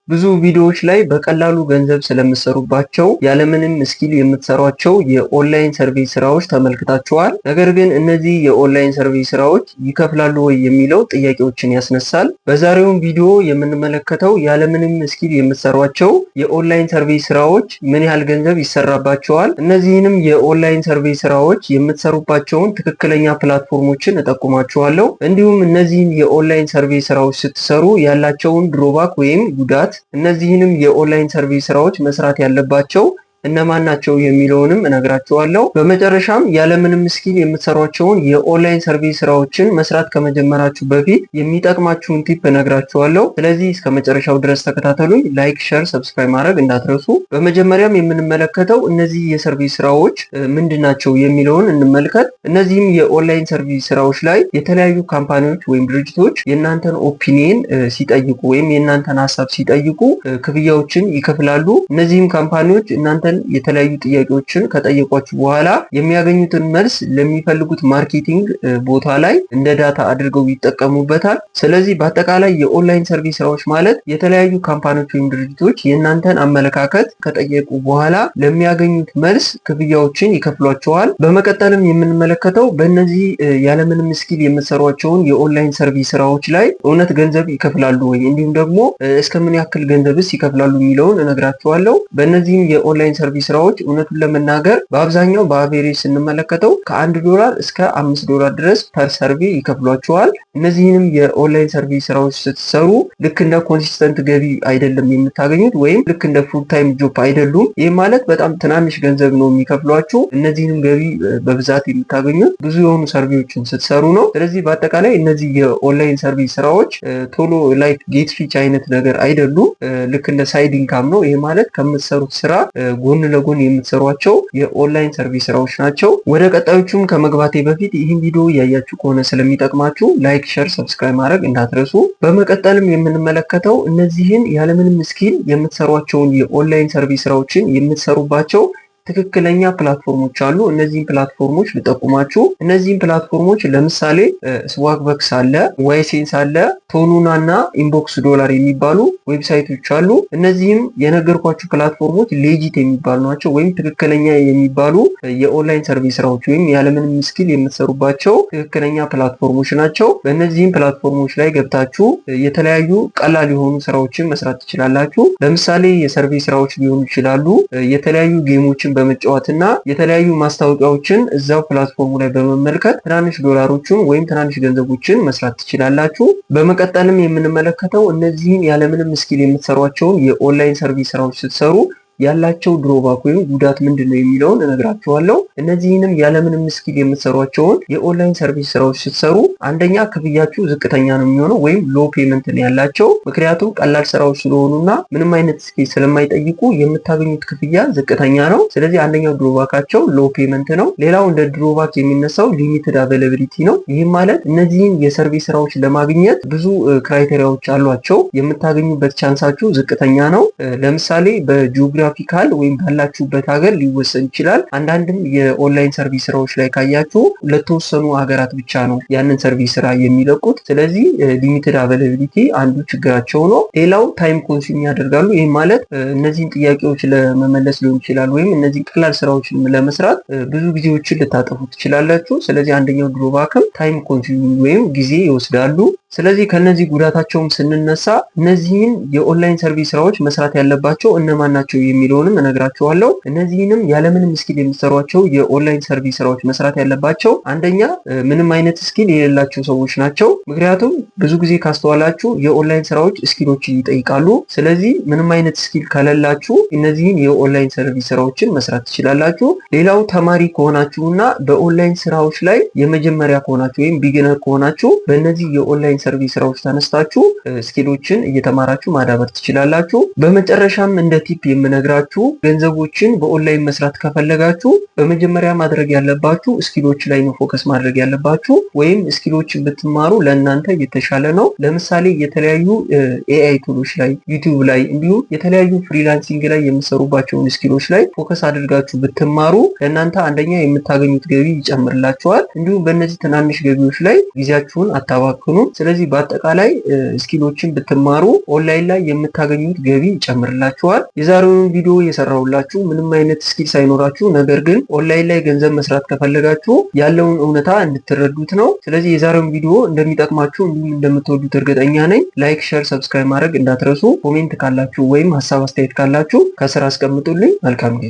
ብዙ ቪዲዮዎች ላይ በቀላሉ ገንዘብ ስለምትሰሩባቸው ያለምንም skill የምትሰሯቸው የ online survey ስራዎች ተመልክታችኋል። ነገር ግን እነዚህ የ online survey ስራዎች ይከፍላሉ ወይ የሚለው ጥያቄዎችን ያስነሳል። በዛሬውም ቪዲዮ የምንመለከተው ያለምንም skill የምትሰሯቸው የ online survey ስራዎች ምን ያህል ገንዘብ ይሰራባቸዋል፣ እነዚህንም የ online survey ስራዎች የምትሰሩባቸውን ትክክለኛ platform ኦችን እጠቁማችኋለሁ። እንዲሁም እነዚህን የ online survey ስራዎች ስትሰሩ ያላቸውን drawback ወይም ጉዳት፣ እነዚህንም የ online survey ስራዎች መስራት ያለባቸው እነማን ናቸው የሚለውንም እነግራችኋለሁ። በመጨረሻም ያለምንም skill የምትሰሯቸውን የ online survey ስራዎችን መስራት ከመጀመራችሁ በፊት የሚጠቅማችሁን tip እነግራችኋለሁ። ስለዚህ እስከ መጨረሻው ድረስ ተከታተሉኝ። Like፣ share፣ subscribe ማድረግ እንዳትረሱ። በመጀመሪያም የምንመለከተው እነዚህ የ survey ስራዎች ምንድን ናቸው የሚለውን እንመልከት። እነዚህም የ online survey ስራዎች ላይ የተለያዩ company ዎች ወይም ድርጅቶች የእናንተን opinion ሲጠይቁ ወይም የእናንተን ሀሳብ ሲጠይቁ ክፍያዎችን ይከፍላሉ። እነዚህም company ዎች እናንተን የተለያዩ ጥያቄዎችን ከጠየቋችሁ በኋላ የሚያገኙትን መልስ ለሚፈልጉት marketing ቦታ ላይ እንደ data አድርገው ይጠቀሙበታል። ስለዚህ በአጠቃላይ የ online survey ስራዎች ማለት የተለያዩ company ዎች ወይም ድርጅቶች የእናንተን አመለካከት ከጠየቁ በኋላ ለሚያገኙት መልስ ክፍያዎችን ይከፍሏቸዋል። በመቀጠልም የምንመለከተው በእነዚህ ያለምንም skill የምትሰሯቸውን የ online survey ስራዎች ላይ እውነት ገንዘብ ይከፍላሉ ወይ፣ እንዲሁም ደግሞ እስከ ምን ያክል ገንዘብስ ይከፍላሉ የሚለውን እነግራችኋለሁ። በእነዚህም የ online survey ስራዎች እውነቱን ለመናገር በአብዛኛው በ average ስንመለከተው ከ1 ዶላር እስከ 5 ዶላር ድረስ per survey ይከፍሏችኋል። እነዚህንም የ online survey ስራዎች ስትሰሩ ልክ እንደ consistent ገቢ አይደለም የምታገኙት ወይም ልክ እንደ full time job አይደሉም። ይህ ማለት በጣም ትናንሽ ገንዘብ ነው የሚከፍሏችሁ። እነዚህንም ገቢ በብዛት የምታገኙት ብዙ የሆኑ survey ዎችን ስትሰሩ ነው። ስለዚህ በአጠቃላይ እነዚህ የ online survey ስራዎች ቶሎ like get rich አይነት ነገር አይደሉም። ልክ እንደ side income ነው። ይህ ማለት ከምትሰሩት ስራ ጎን ለጎን የምትሰሯቸው የ online survey ስራዎች ናቸው። ወደ ቀጣዮቹም ከመግባቴ በፊት ይህን ቪዲዮ እያያችሁ ከሆነ ስለሚጠቅማችሁ like፣ share፣ subscribe ማድረግ እንዳትረሱ። በመቀጠልም የምንመለከተው እነዚህን ያለምንም skill የምትሰሯቸውን የ online survey ስራዎችን የምትሰሩባቸው ትክክለኛ platform ኦች አሉ። እነዚህን platform ኦች ልጠቁማችሁ። እነዚህን platform ኦች ለምሳሌ Swagbucks አለ፣ ySense አለ፣ Toluna እና Inbox Dollar የሚባሉ website ኦች አሉ። እነዚህም የነገርኳችሁ platform ኦች legit የሚባሉ ናቸው፣ ወይም ትክክለኛ የሚባሉ የ online survey ስራዎች ወይም ያለምንም skill የምትሰሩባቸው ትክክለኛ platform ኦች ናቸው። በእነዚህም platform ኦች ላይ ገብታችሁ የተለያዩ ቀላል የሆኑ ስራዎችን መስራት ትችላላችሁ። ለምሳሌ የ survey ስራዎች ሊሆኑ ይችላሉ። የተለያዩ game ኦችን በመጫወት እና የተለያዩ ማስታወቂያዎችን እዛው platform ኡ ላይ በመመልከት ትናንሽ ዶላሮችን ወይም ትናንሽ ገንዘቦችን መስራት ትችላላችሁ። በመቀጠልም የምንመለከተው እነዚህን ያለምንም skill የምትሰሯቸውን የ online survey ስራዎች ስትሰሩ ያላቸው drawback ወይም ጉዳት ምንድን ነው የሚለውን እነግራችኋለሁ። እነዚህንም ያለምንም skill የምትሰሯቸውን የ online survey ስራዎች ስትሰሩ አንደኛ ክፍያችሁ ዝቅተኛ ነው የሚሆነው ወይም low payment ነው ያላቸው። ምክንያቱም ቀላል ስራዎች ስለሆኑና ምንም አይነት skill ስለማይጠይቁ የምታገኙት ክፍያ ዝቅተኛ ነው። ስለዚህ አንደኛው drawback ኣቸው low payment ነው። ሌላው እንደ drawback የሚነሳው limited availability ነው። ይህም ማለት እነዚህን የ survey ስራዎች ለማግኘት ብዙ criteria ዎች አሏቸው። የምታገኙበት chance ኣችሁ ዝቅተኛ ነው። ለምሳሌ በ geographical ወይም ባላችሁበት ሀገር ሊወሰን ይችላል። አንዳንድም የ online survey ስራዎች ላይ ካያችሁ ለተወሰኑ ሀገራት ብቻ ነው ያንን survey ስራ የሚለቁት። ስለዚህ limited availability አንዱ ችግራቸው ነው። ሌላው time consume ያደርጋሉ። ይህም ማለት እነዚህን ጥያቄዎች ለመመለስ ሊሆን ይችላል ወይም እነዚህን ቀላል ስራዎችን ለመስራት ብዙ ጊዜዎችን ልታጠፉ ትችላላችሁ። ስለዚህ አንደኛው drawback ም time consuming ወይም ጊዜ ይወስዳሉ። ስለዚህ ከነዚህ ጉዳታቸውም ስንነሳ እነዚህን የ online survey ስራዎች መስራት ያለባቸው እነማን ናቸው የሚለውንም እነግራችኋለሁ። እነዚህንም ያለምንም skill የምትሰሯቸው የ online survey ስራዎች መስራት ያለባቸው አንደኛ ምንም አይነት skill የሌላቸው ሰዎች ናቸው። ምክንያቱም ብዙ ጊዜ ካስተዋላችሁ የኦንላይን ስራዎች skill ኦችን ይጠይቃሉ። ስለዚህ ምንም አይነት skill ከሌላችሁ እነዚህን የ online survey ስራዎችን መስራት ትችላላችሁ። ሌላው ተማሪ ከሆናችሁ እና በኦንላይን ስራዎች ላይ የመጀመሪያ ከሆናችሁ ወይም beginner ከሆናችሁ በእነዚህ የ online survey ስራዎች ተነስታችሁ skill ኦችን እየተማራችሁ ማዳበር ትችላላችሁ። በመጨረሻም እንደ tip የምነግራችሁ ገንዘቦችን በኦንላይን መስራት ከፈለጋችሁ በመጀመሪያ ማድረግ ያለባችሁ skill ኦች ላይ ነው focus ማድረግ ያለባችሁ፣ ወይም skill ኦችን ብትማሩ ለእናንተ የተሻለ ነው። ለምሳሌ የተለያዩ AI tool ኦች ላይ፣ YouTube ላይ፣ እንዲሁም የተለያዩ freelancing ላይ የምትሰሩባቸውን skill ኦች ላይ focus አድርጋችሁ ብትማሩ ለእናንተ አንደኛ የምታገኙት ገቢ ይጨምርላችኋል። እንዲሁም በእነዚህ ትናንሽ ገቢዎች ላይ ጊዜያችሁን አታባክኑም። ስለዚህ ስለዚህ በአጠቃላይ skill ኦችን ብትማሩ ኦንላይን ላይ የምታገኙት ገቢ ይጨምርላችኋል። የዛሬውን ቪዲዮ የሰራሁላችሁ ምንም አይነት skill ሳይኖራችሁ ነገር ግን ኦንላይን ላይ ገንዘብ መስራት ከፈለጋችሁ ያለውን እውነታ እንድትረዱት ነው። ስለዚህ የዛሬውን ቪዲዮ እንደሚጠቅማችሁ እንዲሁም እንደምትወዱት እርግጠኛ ነኝ። Like፣ share፣ subscribe ማድረግ እንዳትረሱ። Comment ካላችሁ ወይም ሀሳብ አስተያየት ካላችሁ ከስር አስቀምጡልኝ። መልካም ጊዜ።